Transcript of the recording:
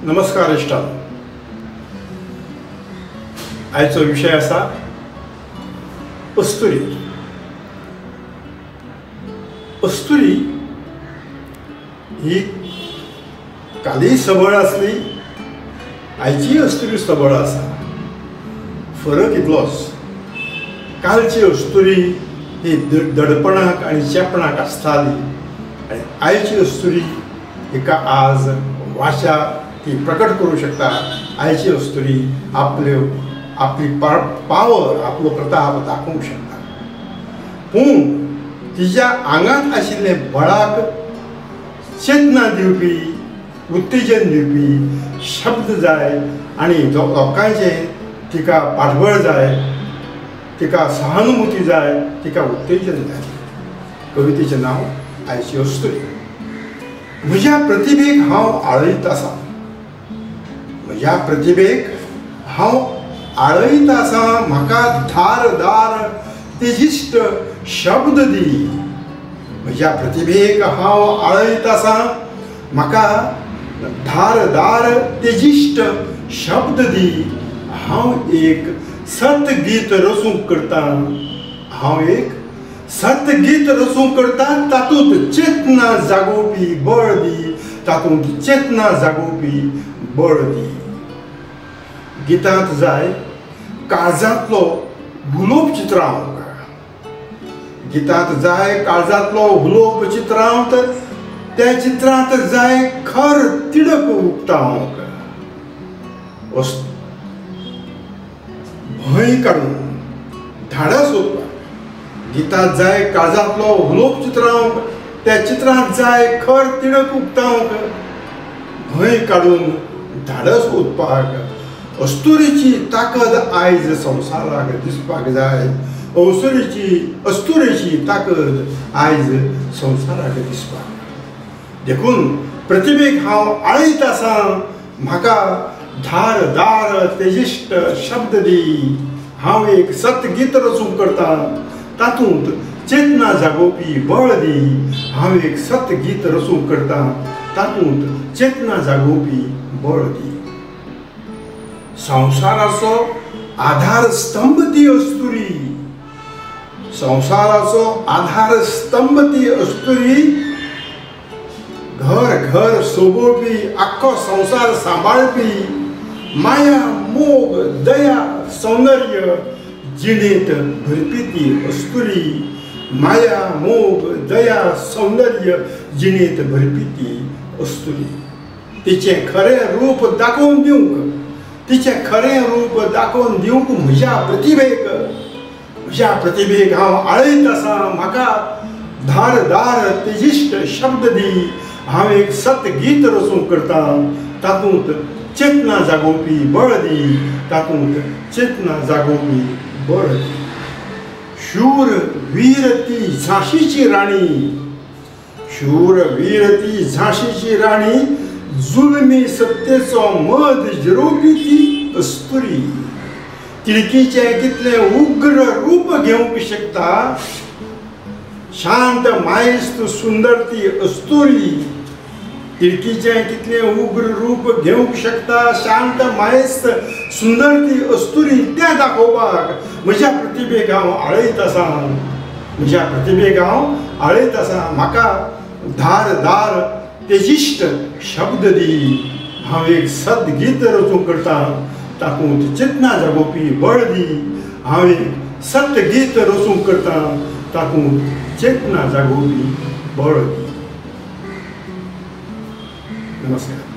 नमस्कार इश्टांनो, आयचो विशय आसा अस्तुरी। अस्तुरी ही कालय सबळ आसली, आयची अस्तुरी सबळ आसा। फरक इतलोच, कालची अस्तुरी ही दडपणाक आनी चेपणाक आसताली आनी आयची अस्तुरी हिका आज वाशा ती प्रकट करूं शकता। आयची अस्तुरी आपल्यो आपली पावर, आपलो प्रताप दाखोवंक शकता। पूण तिच्या आंगांत आशिल्लें बळाक चेतना दिवपी, उत्तेजन दिवपी शब्द जाय आनी लोकांचें तिका पाठबळ जाय, तिका सहानुभूती जाय, तिका उत्तेजन जाय। कवितेचें नांव आयची अस्तुरी। म्हज्या प्रतिभेक हांव आळयत आसा, म्हज्या प्रतिभेक हांव आळयत आसा, म्हाका धारदार तेजिश्ट शब्द दी। म्हज्या प्रतिभेक हांव आळयत आसा, म्हाका धारदार तेजिश्ट शब्द दी। हांव एक सतगीत रचूंक करता, हांव एक सतगीत रचूंक करता, तातूंत चेतना जागोवपी बळ दी, तातूंत चेतना जागोवपी बळ दी। गितांत जाय काळजांतलो हुलोप चित्रावंक, गितांत जाय काळजांतलो हुलोप चित्रावंक, त्या चित्रांत जाय खर तिडक उक्तावंक। भंय काडून धाडस सोदपाक गितांत जाय काळजांतलो हुलोप चित्रावंक, त्या चित्रांत जाय खर तिडक उक्तावंक, भंय काडून धाडस ओतपाक। अस्तुरेची ताकद आयज संवसाराक दिसपाक जाय, अस्तुरेची अस्तुरेची ताकद आयज संवसाराक दिसपाक। देखून प्रतिभेक हांव आळयत आसा, म्हाका धारदार तेजिश्ट शब्द दी। हांव एक सतगीत रचूंक करता, तातूंत चेतना जागोवपी बळ दी। हांव एक सतगीत रचूंक करता, तातूंत चेतना जागोवपी बळ दी। संवसाराचो आधार स्तंभ ती अस्तुरी, संवसाराचो आधार स्तंभ ती अस्तुरी, घर घर सोबोवपी, आख्खो संवसार सांबाळपी, माया मोग दया सौंदर्य जिणेंत भरपी ती अस्तुरी, माया मोग दया सौंदर्य जिणेंत भरपी ती अस्तुरी। तिचें खरें रूप दाखोवन दिवंक, तिचें खरें रूप दाखोवन दिवंक म्हज्या प्रतिभेक, म्हज्या प्रतिभेक हांव आळयत आसा, म्हाका धारदार तेजिश्ट शब्द दी। हांव एक सतगीत रचूंक करता, तातूंत चेतना जागोवपी बळ दी, तातूंत चेतना जागोवपी बळ दी। शूर वीर ती झांशीची राणी, शूर वीर ती झांशीची राणी, जुलमी सत्तेचो मद जिरोवपी ती अस्तुरी। तिडकीचें कितलें उग्र रूप घेवंक शकता, शांत मायेस्त सुंदर ती अस्तुरी। तिडकीचें कितलें उग्र रूप घेवंक शकता, शांत मायेस्त सुंदर ती अस्तुरी, तें दाखोवपाक म्हज्या प्रतिभेक हांव आळयत आसा, म्हज्या प्रतिभेक हांव आळयत आसा, म्हाका धारदार तेजिश्ट शब्द दी। हांव एक सतगीत रचूंक करता, तातूंत चेतना जागोवपी बळ दी। हांव एक सतगीत रचूंक करता, तातूंत चेतना जागोवपी बळ दी। नमस्कार।